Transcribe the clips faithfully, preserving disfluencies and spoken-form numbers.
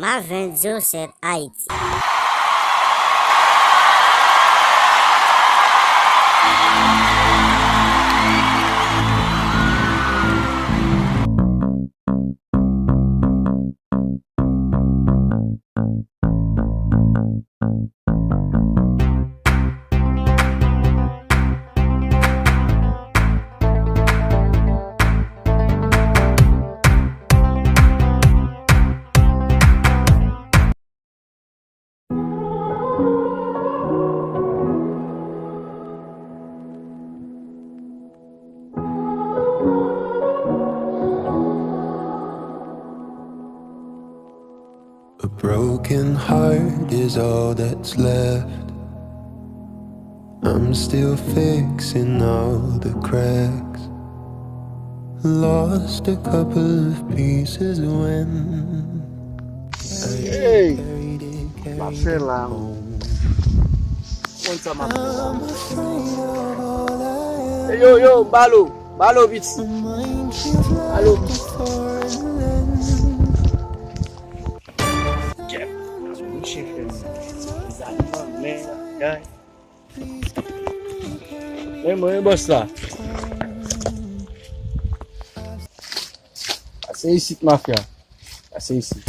Maven zewo sèt Ayiti. A broken heart is all that's left. I'm still fixing all the cracks. Lost a couple of pieces when I Hey! Baried it, carried it home. Konn sa m ap fè la. Hey, yo, yo, balo, balo, bitch. Balo, bitch. Jeff, mouche fè m. Zam nan, men, guy. Men mwen, bòs la. Pase isit, mafya. Pase isit.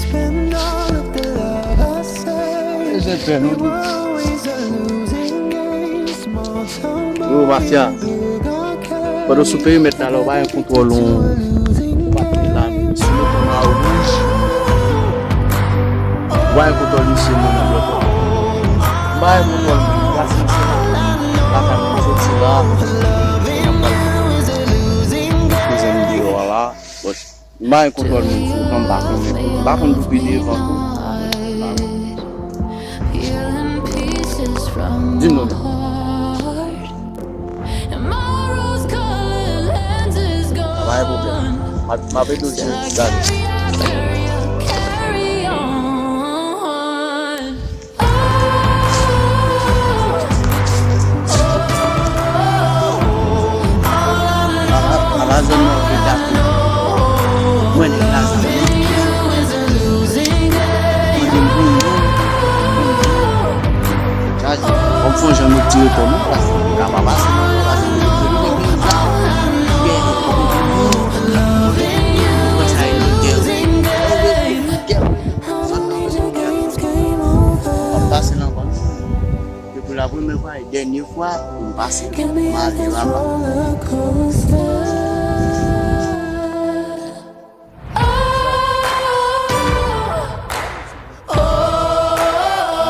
Yo, mafya. Pandan w sou perimèt la, la, w pa gen kontwòl, ou pa gen la, sou moto nwa wouj. Ou pa gen kontwòl misye, mwen nan blòk la. M pa gen kontwòl misye, la, la, la, la, soti la. Mwen pral pran zanmi deyò a la. Bon, m pa gen kontwòl moun sou tan, m pa konnen. M pa konn pou pi devan tou. Di m non. Pa gen pwoblèm. M ap, m ap ede w jere ti bagay. Ala, ala zòn nan te tape. Mwen nèg la sa. Mwen te mouri. Chaje. Kòm fon jan nou tire kò nou, paske nou ka pa pase nan kò, paske nou te mouri. Mwen sa e nan gè. Gè. Zòn nan bezwen gè. W ap pase nan kò nou. Depi la premyè fwa e dènye fwa pou m pase, m ale laba.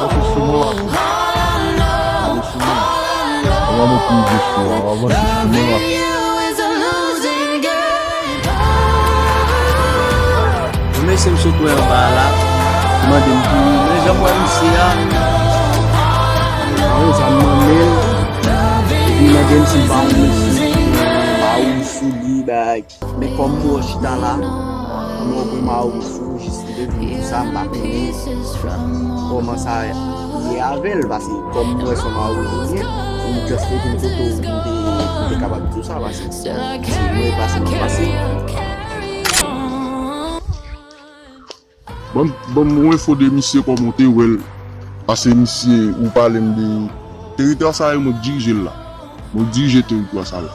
Avanse sou mwen, w ap. Avanse sou mwen. Avan nou pi vye sou, avanse sou mwen, w ap. Yon mesye m sot wè anba a la, li mande m pou, men jan m wè misye a, mwen sa m mande l, epi li mande m si m pa wè mesye, m pa wè sou li, bay. Men kòm m wè w chita la, m wè w pran ma wouj sou ou, jis li te vin pou sa, m pa konnen kòman sa ye avè l, paske kòm m wè se yon ma wouj ou ye, m just te vin kote w pou m te, pou m te kapab di w sa, paske si mwen pase, mwen pase. Ban m, ban m yon enfo de misye, kòman w te wè l? Paske misye, ou pale m de teritwa sa a, e mwen k dirije l la. Mwen k dirije teritwa sa a la.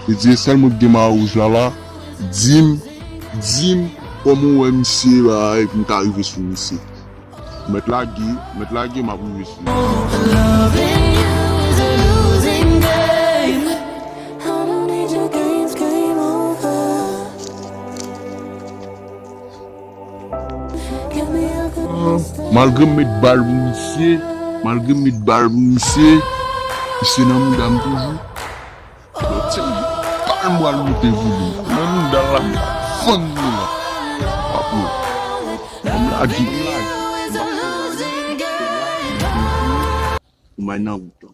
Se di e sèl mwen k gen mayo wouj la la. Di m, di m kòman w wè misye, bagay, pou m ka rive sou misye. Mèt lage, mèt lage, m ap rive sou misye. Loving you is a losing game. I don't need your games, game over. Malgre m met bal pou misye, malgre m met bal pou misye, misye nan mouda m toujou. Bon, ti bal m pral moute volim nan mouda l la, m pral fann li la. Pap yo. M lage, m lage. Ou may nan wout lan.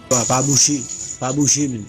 Pa, pa bouche, pa bouche, men.